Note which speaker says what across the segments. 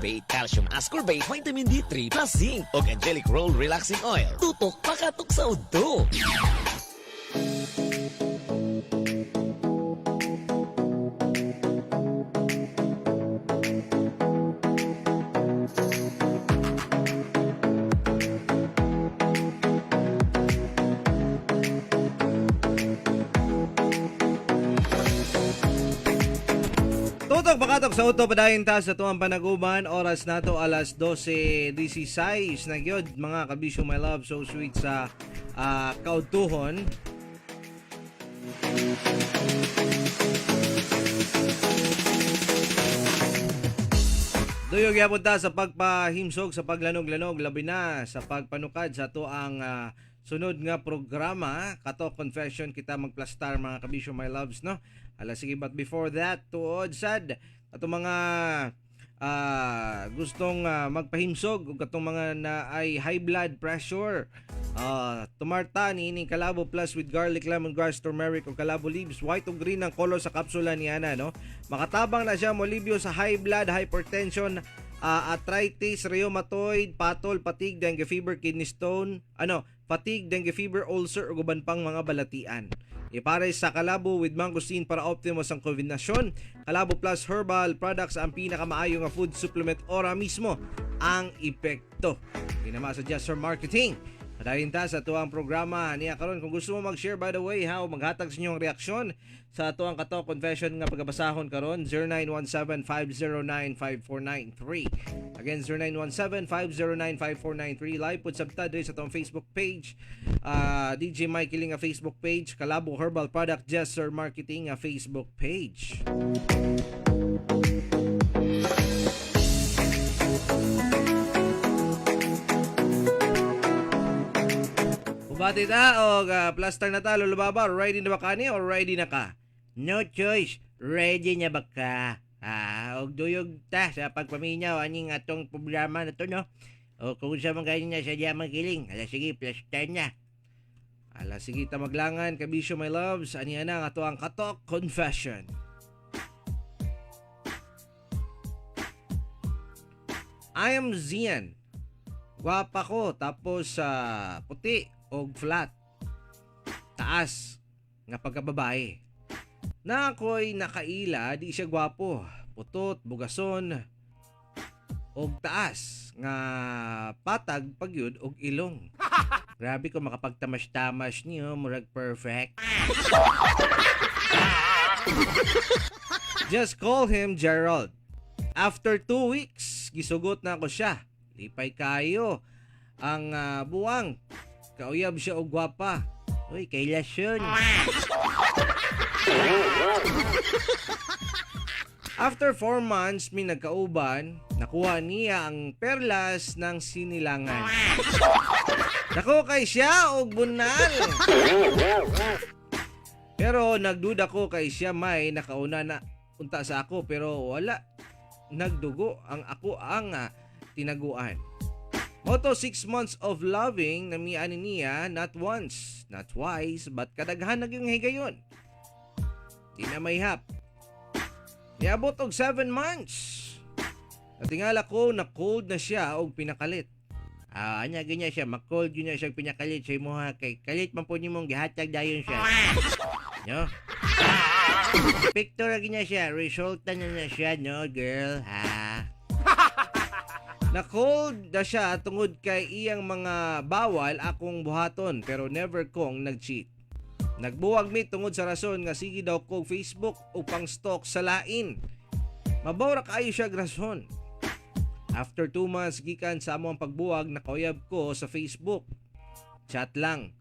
Speaker 1: Ascorbate, Calcium Ascorbate, Vitamin D3 plus Zinc ug Angelic Roll Relaxing Oil. Tutok pakatok sa udto.
Speaker 2: Tutok pakatok sa uto, padayon ta sa tuwang panaguban. Oras nato alas 12:16 na gyud, mga kabisyo, my love, so sweet sa kaudtuhon. Duyog gyapon ta sa pagpahimsog, sa paglanog-lanog, labi na sa pagpanukad sa tuang sunod nga programa, Kato Confession. Kita magplastar, mga kabisyo, my loves, no? Ala sige, but before that, tuod sad atong mga gustong magpahimsog ug katong mga na ay high blood pressure, tumarta ni ining Kalabo Plus with garlic, lemongrass, turmeric ug kalabo leaves. White ug green ang color sa kapsula niya na, no? Makatabang na siya molibyo sa high blood, hypertension, arthritis, rheumatoid, patol, fatigue, dengue fever, kidney stone, ano, fatigue, dengue fever, ulcer ug uban pang mga balatian. Ipare sa Kalabo with mangosteen para optimus ang kombinasyon. Kalabo Plus Herbal Products ang pinakamaayo nga food supplement, ora mismo ang epekto. Ginama sa Jester Marketing. Padayon ta sa tuang programa niya karon. Kung gusto mo mag-share, by the way, how maghatag sa inyong reaksyon sa tuang Kato Confession nga pagabasahon karon, 0917-509-5493. Again, 0917-509-5493. Live pud sabta diri sa tuang Facebook page. DJ Mike Kiling nga Facebook page, Kalabo Herbal Product Jester Marketing nga Facebook page. Bubati ta o plaster na ta, Lolo Baba, ready na ba kani or ready na ka? No choice, ready na ba ka? Og duyog ta sa pagpaminaw aning atong programa na to, no? O kung sa mga ganyan na sa diya magiling, ala sige, plaster na. Ala sige ta maglangan, kabisyo, my loves, ani na ang ato ang Katok Confession. I am Zian. Gwapa ko tapos sa puti og flat. Taas nga pagkababae. Na ako'y nakaila, di siya gwapo. Putot, bugason, og taas nga patag pagyud og ilong. Grabe ko makapagtamas-tamas niyo, murag perfect. Just call him Gerald. After 2 weeks, gisugot na ako siya. Lipay kayo. Ang buwang. Kauyab siya og gwapa. Uy, kay Lasyon. After 4 months, may nagkauban, nakuha niya ang perlas ng sinilangan. Nako kay siya og bunal. Pero nagduda ko kay siya may nakauna na unta sa ako, pero wala nagdugo ang ako ang tinaguan. Moto 6 months of loving namian niya not once, not twice, but kadaghan na yung higayon. Di na mayhap. Niabot og 7 months. Natingala ko na cold na siya og pinakalit. Anya ganyan siya, ma-cold yun na siya pinakalit sa imuha kay kalit man po nimong gihatag dayon siya. No? Picture ganyan siya, resulta na na siya, no, girl, ha? Na-cold na siya tungod kay iyang mga bawal akong buhaton, pero never kong nag-cheat. Nagbuwag mi tungod sa rason nga sige daw kog Facebook upang stalk sa lain. Mabaw ra kaayo siya og rason. After 2 months gikan sa among pagbuwag, nakauyab ko sa Facebook. Chat lang.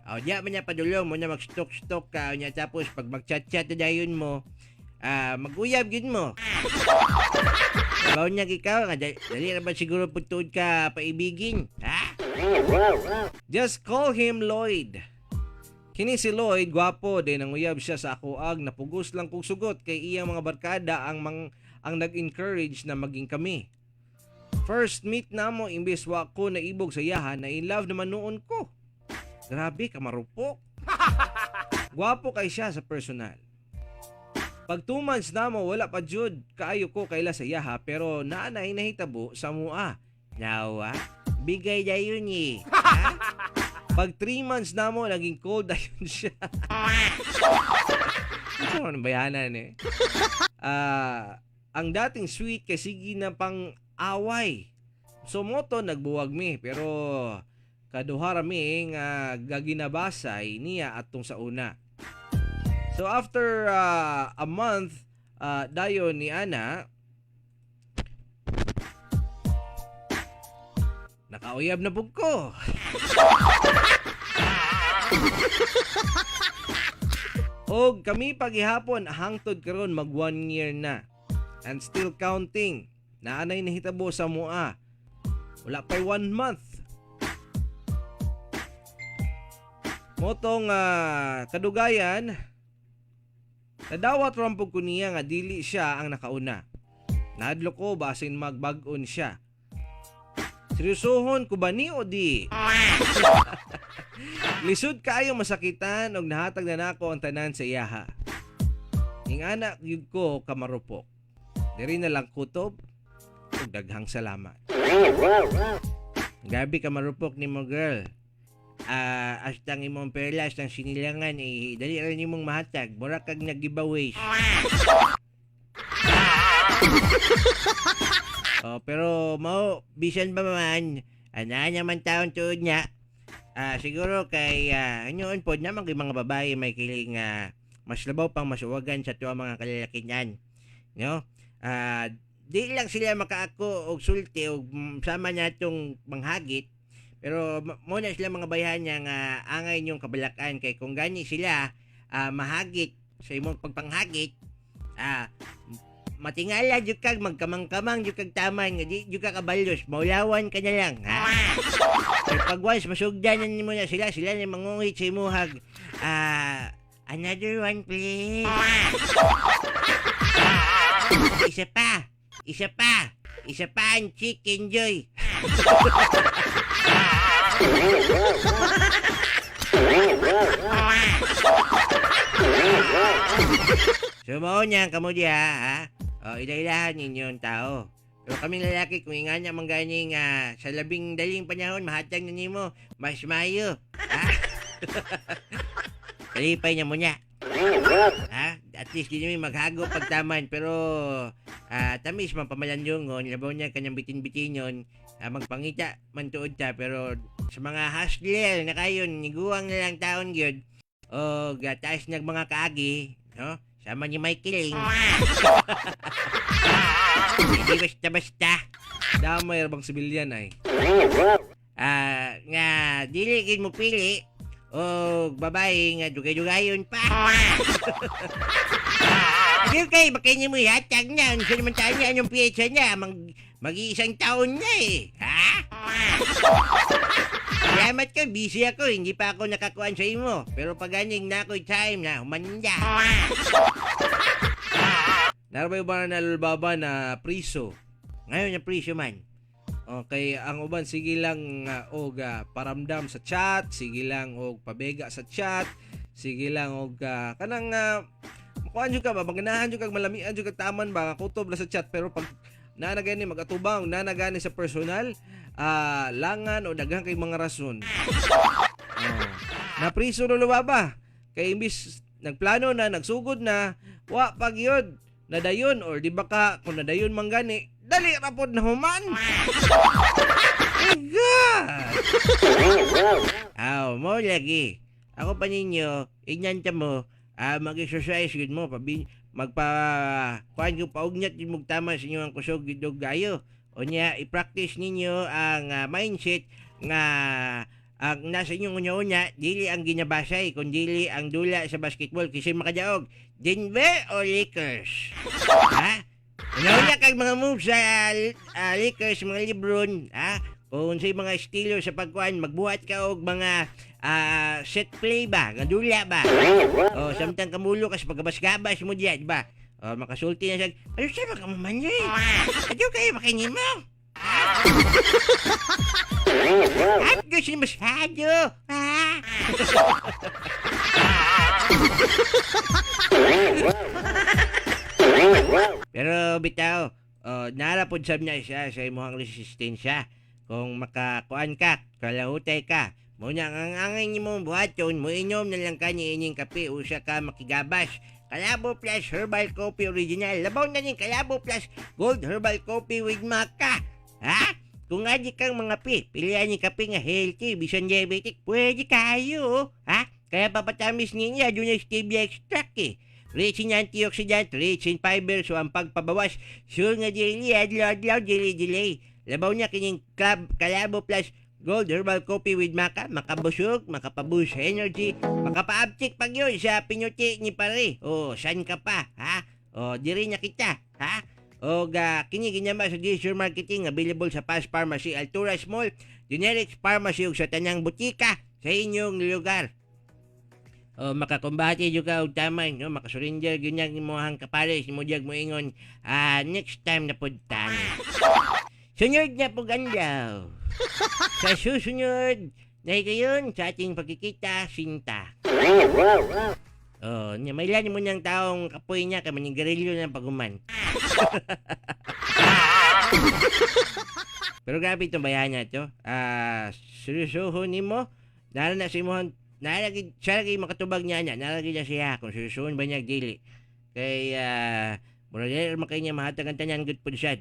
Speaker 2: O, diya man niya padulong mo na mag-stalk-stalk ka niya, tapos pag mag-chat-chat na dayon mo, mag-uyab gyud mo. Baw niya ikaw, nga dali ra ba siguro putud ka paibigin, ha? Just call him Lloyd. Kini si Lloyd, gwapo din ang uyab siya sa ako ag napugos lang kog sugot kay iyang mga barkada ang nag-encourage na maging kami. First meet namo, imbes wa ko naibog sa iyahan, na in love naman noon ko. Grabe ka marupok. Gwapo kay siya sa personal. Pag 2 months na mo, wala pa jud kaayo ko kaila sa iyaha, pero naa na nahitabo sa mua. Nawa, bigay dayon eh. Ha? Pag 3 months na mo, naging cold dayon siya. Ito naman bayanan eh. Ah, ang dating sweet kay sige na pang away. So mao to nagbuwag mi, pero kaduha ra mi nga gaginabasay niya atong sa una. So after a month dayon ni ana, nakauyab na pud ko. Og kami pagihapon hangtod karon, mag 1 year na. And still counting. Naanay nahitabo sa mua. Wala pa'y 1 month. Mao tong kadugayan, nadawat ra pud ko niya nga dili siya ang nakauna. Nahadlok ko basin magbag-on siya. Seryosohon ko ba ni o di? Lisod kaayo masakitan og nahatag na nako ang tanan sa iyaha. Ingana gyud ko kamarupok. Diri na lang, kutob, ug daghang salamat. Grabe ka marupok nimo, girl. Ah, hasta ang imong perlas ng sinilangan eh, dali ra nimong mahatag. Mura kag nag-giveaways. Oh, pero mao bisan pa man, ana naman taon tuod niya. Ah, siguro kay ano pod naman kay mga babae may kiling mas labaw pang masuwagan sa tuwa mga kalalakihan. No? Ah, di lang sila makaako og sulti og sama natong manghagit, pero mo na sila mga bayhan niya nga angay inyong kabalakan kay kung gani sila mahagit sa imong pagpanghagit, matingala jud kag magkamang-kamang jud kag taman nga di jud ka kabalos, maulawan ka na lang, ha. Kay pag once masugdan na nimo na sila, sila na mangungit sa imuhag, "Another one, please. Isa pa, isa pa, isa pa ang chicken joy." So mao niya kamo diha, ha. O, ila-ilahan ninyo ang tao. Pero kaming lalaki, kung inga niya mangganing sa labing daling panahon mahatag na nimo, mas mayo. Ha? Kalipay niya mo niya. Ha? At least di namin maghago pagtaman, pero tamis man pamalandungon, labaw niya kanyang bitin-bitinon, magpangita man tuod ta, pero sa mga hustler na kayon niguang na lang taon gyud o taas nag mga kaagi, no, sama ni Michael. Hindi basta-basta.
Speaker 3: Damay ra bang sibilyan ay.
Speaker 2: Nga dili gid mo pili og babae nga dugay-dugayon pa. Hindi kay baka niyo mo ihatag na. Unsa naman tayo niya, anong petsa niya? Mag-iisang taon na eh. Ha? Salamat ka, busy ako. Hindi pa ako nakakuan sa imo. Pero pag ganing na ako'y time na, humanda.
Speaker 3: Narabay ba na nalulbaba na priso?
Speaker 2: Ngayon na priso man.
Speaker 3: Okay, ang uban sige lang og paramdam sa chat, sige lang og pabega sa chat, sige lang og kanang makuan jud ka ba, maganahan jud kag malamian jud kag taman ba nga kutob na sa chat, pero pag naa na gani mag-atubang, naa na gani sa personal, langan o daghan kay mga rason. Oh. Napriso lulubaba. Kay imbis nagplano na, nagsugod na, wa pag yun, nadayon or di ba ka kung nadayon man gani, dali ra pod na human. My God!
Speaker 2: Aw, mo lagi. Ako pa ninyo, ignan ta mo, mag-exercise gud mo, pabi, magpa, kuan ko paugnat yun mong tama sa inyong kusog gid og gayo. O niya, i-practice ninyo ang mindset nga ang nasa inyong una-una, dili ang ginabasay, kundi ang dula sa basketball. Kasi makadaog, Denver o Lakers? Ha? Una-una kag mga moves sa Lakers, mga LeBron, ha? Kung sa mga estilo sa pagkuan, magbuhat ka og mga set play ba, nga dula ba? O, samtang kamulo ka sa pagkabas-gabas mo diyan, di ba? O, makasulti na siya, ano siya, baka mamanyo eh. Ano kayo, makingin mo? At gusto niyo masyado, ha? Pero bitaw, nara pod sab na siya sa imong resistensya. Kung makakuan ka, kalahutay ka, mo na ang angay nimo buhaton, mo inom na lang ka ni ining kape usa ka makigabas. Kalabo Plus Herbal Coffee Original. Labaw na ning Kalabo Plus Gold Herbal Coffee with Maca. Ha? Kung adi kang mga pi, pilihan ni kape nga healthy, bisan diabetic, pwede kayo. Ha? Kaya papatamis niya, doon yung stevia extract eh. Rich in antioxidant, rich in fiber, so ang pagpabawas, sure nga daily, adlaw-adlaw, dili-delay. Labaw niya kining club, Kalabo Plus Gold Herbal Coffee with Maca, makabusog, makapaboost energy, makapaabtik pag yun sa pinuti ni pare. O, san ka pa, ha? O, diri na kita, ha? O, ga, kini ginyama sa Gisure Marketing, available sa Paz Pharmacy, Alturas Mall, Generics Pharmacy ug sa tanang butika sa inyong lugar. O makakumbate jud ka og taman, no? Makasurrender gyud niyang imong kapares, mo diag mo ingon, next time na pud ta. Sunod na po gandaw. Sa susunod na higayon sa ating pagkikita, sinta. Oh, niya may mo niyang taong kapoy niya kay manigarilyo ng paguman. Pero grabe itong bayan niya to. Seryosohon nimo. Nara na sa imuhang nara siya lagi makatubag niya niya. Nara na siya kung seryosohon ba niya dili. Kay mura dili man kay niya mahatag ang tanan good pud siya.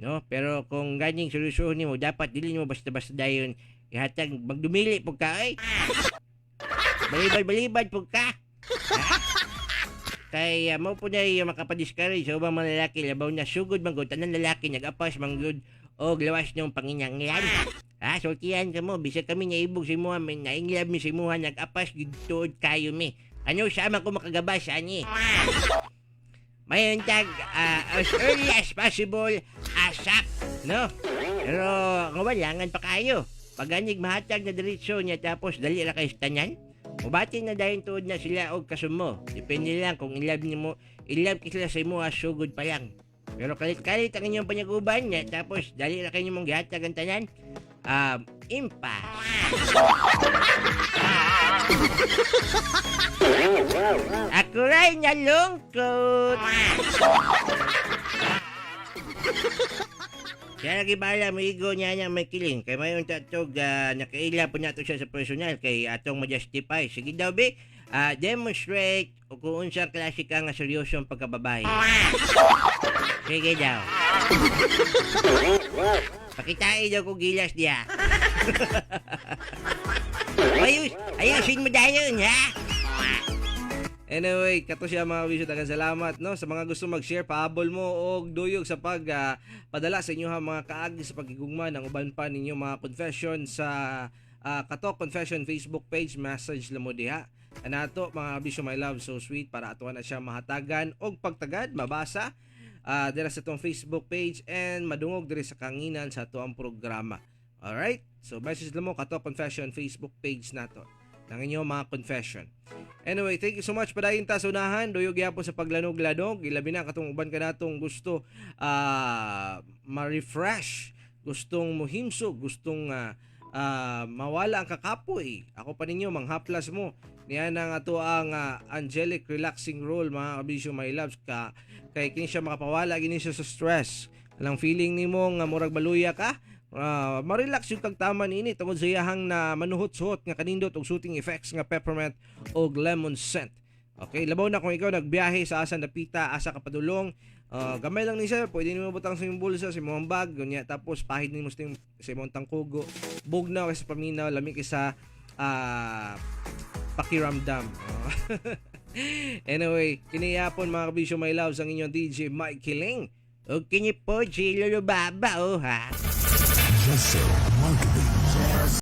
Speaker 2: No? Pero kung ganing seryosohon nimo dapat dili nimo basta-basta dayon ihatag magdumili pud ka ay. Balibad-balibad pud ka. Ha? Kay mo po na yung makapag-discourage sa ubang mga lalaki labaw na sugod man gud tanan lalaki nag-apas man gud og lawas niyong panginanglan. Ha, sultihan ka mo bisag kami naibog sa imuha, may nainglab mi sa imuha nag-apas gid tuod kayo mi. Ano sa man ko makagabas ani? Mayon tag as early as possible ASAP, no? Pero nga walangan pa kayo. Pag anig mahatag na diretso niya tapos dali ra kay sa tanan. Mubati na dayon tuod na sila og kasumo. Depende lang kung in love nimo, in love sila sa imo sugod pa lang. Pero kalit-kalit ang inyong panyaguban niya tapos dali ra kayo mong gihatag ang tanan. Impa. Ako ray nalungkot. Siya lagi bala mo igo niya niya may kiling. Kay mayon tatog nakaila po nato siya sa personal kay atong ma-justify. Sige daw be, demonstrate o kung unsa klase ka nga seryosong pagkababae. Sige daw. Pakitain daw ko gilas diya. Ayos, ayusin mo dayon, ha?
Speaker 3: Anyway, kato siya mga kabisyo, daghang salamat no sa mga gusto mag-share pahabol mo og duyog sa pag padala sa inyo mga kaagi sa pagigugma ng uban pa ninyo mga confession sa Katok Confession Facebook page, message lang mo diha. Anato mga kabisyo, my love so sweet para atuan na siya mahatagan og pagtagad mabasa dira sa itong Facebook page and madungog diri sa kanginan sa ato ang programa. Alright? So message lang mo Katok Confession Facebook page nato ng inyong mga confession. Anyway, thank you so much. Padayon ta sa unahan. Duyog gyapon sa paglanog-lanog. Ilabi na katong uban kanatong gusto ma-refresh, gustong muhimsog, gustong mawala ang kakapoy. Ako pa ninyo, manghaplas mo. Niya na nga to ang angelic relaxing roll mga kabisyo, my loves ka. Kay kini siya makapawala gini siya sa stress. Alang feeling nimo nga murag baluya ka, ma-relax yung kagtama niini tungod sa iyahang na manuhot-suhot nga kanindot og soothing effects nga peppermint og lemon scent. Okay, labaw na kung ikaw nagbiyahe sa asa napita, asa ka padulong, gamay lang ni siya, pwede nimo butang sa imong bulsa, sa imong bag, gunya tapos pahid nimo sa imong tangkugo, bugnaw kay sa paminaw, lami kay sa pakiramdam. Anyway, kiniyapon mga kabisyo, my loves, ang inyong DJ Mike Kiling.
Speaker 2: Og kini po si Lolo Baba, oh ha.
Speaker 4: Jessel Marketing.